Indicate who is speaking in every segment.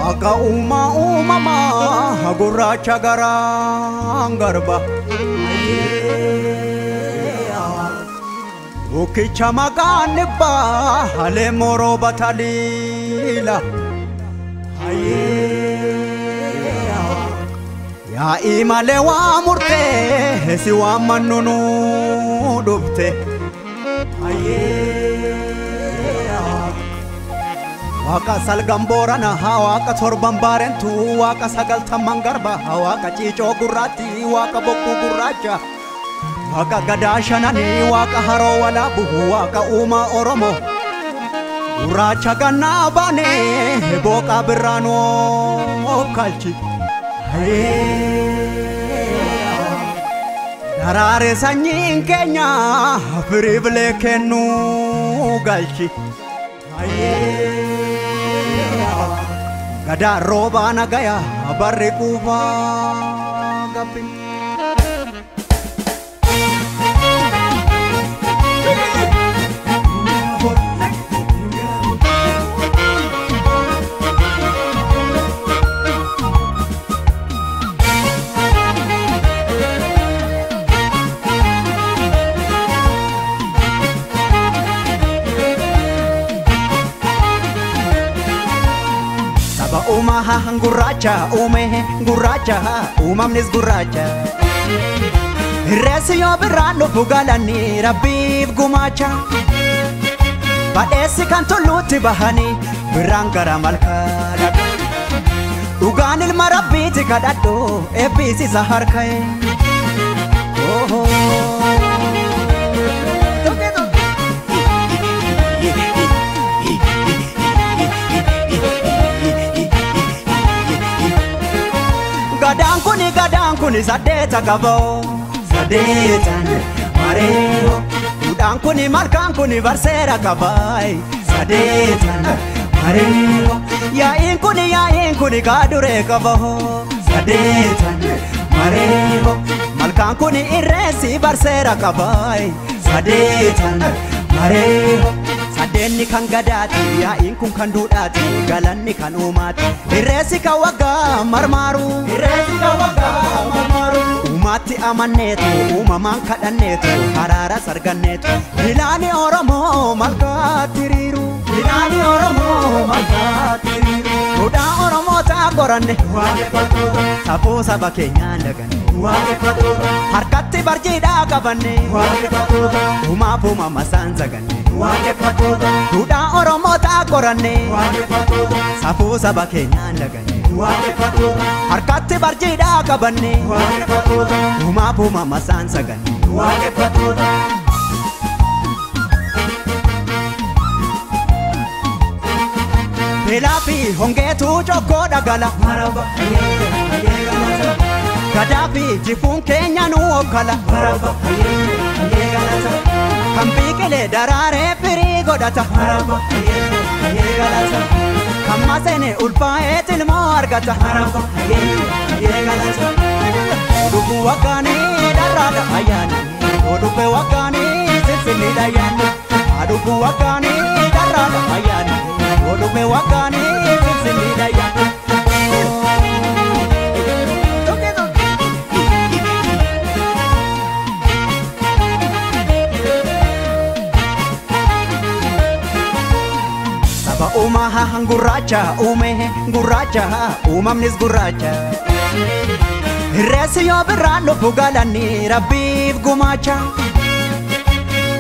Speaker 1: Waaqa uumaa uumamaa gurraacha garaan garba. Bukkicha maqaan dhibbaa halee morooba taliila. Yaa'ii malee waa murtee si waan mannu nuu dhufte. Waaqa salgan boorana waaqa torban baarentu waaqa sagaltamman garba waaqa ciicoo gurraatti waaqa bokkuu gurraacha waaqa gadaa shananii waaqa haroo walaabu waaqa uumaa Oromoo gurraacha gannaa baanee booqaa birraanoo kalchi. Daraare sanyiin keenya firii bilee kennuu galchi. Gadaa roobaa nagaya barri quufaa gabbi. Uumaa gurraacha uume gurraacha uumamnis gurraacha. Irreessi yoo birraan dhufu galanii rabbiif gumaacha. Badheessi kan tulluutti bahanii birraan gara malkaa dhaqu. Dhugaan ilma rabbiiti kadhadhu eebbisiisa harka'e. Gadaan kuni saddeeta qaboo. Saddeetan mareeho. Duudhaan kuni malkaan kuni barseera qabaay. Saddeetan mareeho. Yaa'iin kuni kaaduree qaboo. Saddeetan mareeho. Malkaan kuni irreessi barseera qabaay. Saddeetan mareeho. Saddeenni kan gadaati, yaa'iin kun kan duudhaati, galanni kan uumaati. Irreessi kan waggaa marmaaru. Irreessi kan waggaa marmaaru. Uumaatti amanneetu, uumamaan kadhanneetu, haraara sarganneetu. Bilaani Oromoo malkaatti hiriiru. Bilaani Oromoo malkaatti hiriiru. Duudhaa Oromootaa qoranne. Waaqeffattoota. Safuu saba keenyaan daganne. Waaqeffattoota. Harkatti barjiidhaa qabanne. Waaqeffattoota. Uumaaf uumama isaan saganne. Waaqeffattoota. Duudhaa Oromootaa qoranne. Waaqeffattoota. Safuu saba keenyaan daganne. Waaqeffattoota. Harkatti barjiidhaa qabanne. Waaqeffattoota. Uumaaf uumama isaan saganne. Waaqeffattoota. Beelaa fi hongeetu cokkoo dhagala. Gadaa fi jifuun keenya nu okkala. Kan biqilee daraaree firii godhata. Kan maseene ulfaa'ee tilmoo argata. Oduu waggaanii dharraadha ayyaani. Oduu waggaanii sinsinniidha ayyaani. Oduu waggaanii dharraadha ayyaani. Oduu waggaanii sinsinniidha ayyaani. Uumaa gurraacha uume gurraacha uumamnis gurraacha. Irreessi yoo birraan dhufu galanii rabbiif gumaacha.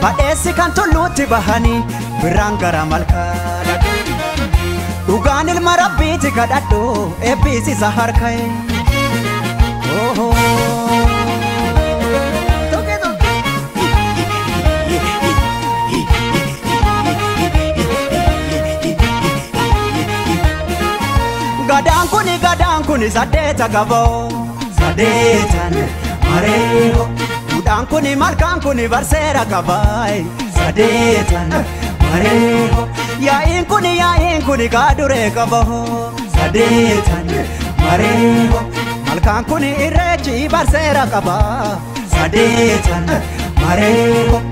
Speaker 1: Badheessi kan tulluutti bahanii birraan gara malkaa dhaqu. Dhugaan ilma rabbiiti kadhadhu eebbisiisa harka'e. Gadaan kuni saddeeta qaboo. Saddeetan mareeho. Duudhaan kuni malkaan kuni barseera qabaay. Saddeetan mareeho. Yaa'iin kuni kaaduree qaboo. Saddeetan mareeho. Malkaan kuni irreechi barseera qabaa. Saddeetan mareeho.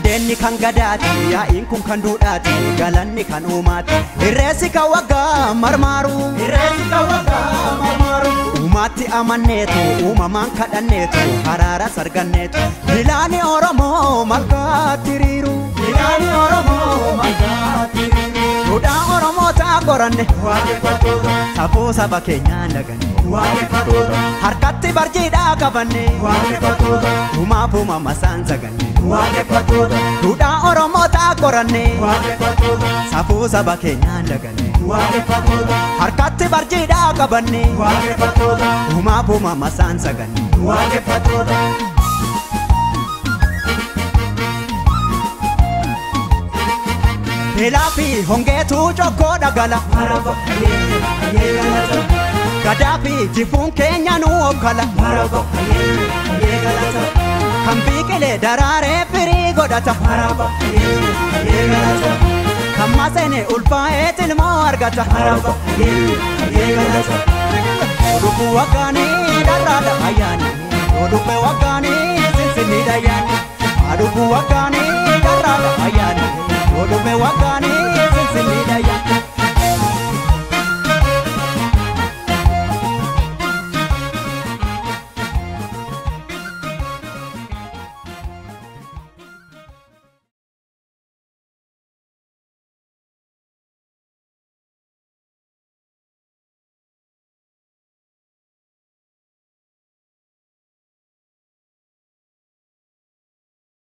Speaker 1: Biddeenni kan gadaati, yaa'iin kun kan duudhaati, galanni kan uumaati. Irreessi kan waggaa marmaaru. Irreessi kan waggaa marmaaru. Uumaatti amanneetu, uumamaan kadhanneetu, haraara sarganneetu. Bilaani Oromoo malkaatti hiriiru. Bilaani Oromoo malkaatti hiriiru. Duudhaa Oromootaa qoranne.
Speaker 2: Waaqeffattoota.
Speaker 1: Safuu saba keenyaan daganne.
Speaker 2: Waaqeffattoota.
Speaker 1: Harkatti barjiidhaa qabanne.
Speaker 2: Waaqeffattoota.
Speaker 1: Uumaaf uumama isaan saganne.
Speaker 2: Waaqeffattoota.
Speaker 1: Duudhaa Oromootaa qoranne.
Speaker 2: Waaqeffattoota.
Speaker 1: Safuu saba keenyaan daganne.
Speaker 2: Waaqeffattoota.
Speaker 1: Harkatti barjiidhaa qabanne.
Speaker 2: Waaqeffattoota.
Speaker 1: Uumaaf uumama isaan saganne.
Speaker 2: Waaqeffattoota.
Speaker 1: Beelaa fi hongeetu cokkoo dhagala.
Speaker 2: Maraba hayyee hayyee galata.
Speaker 1: Gadaa fi jifuun keenya nu okkala.
Speaker 2: Maraba hayyee hayyee galata.
Speaker 1: Kan biqilee daraaree firii godhata.
Speaker 2: Maraba hayyee hayyee galata.
Speaker 1: Kan maseene ulfaa'ee tilmoo argata.
Speaker 2: Maraba hayyee hayyee galata.
Speaker 1: Odubbu waggaanii dharraadha ayyaani. Odubbe waggaanii sinsinniidha ayyaani. Adubbu waggaanii dharraadha ayyaani. Odubbe waggaanii sinsinniidha ayyaani.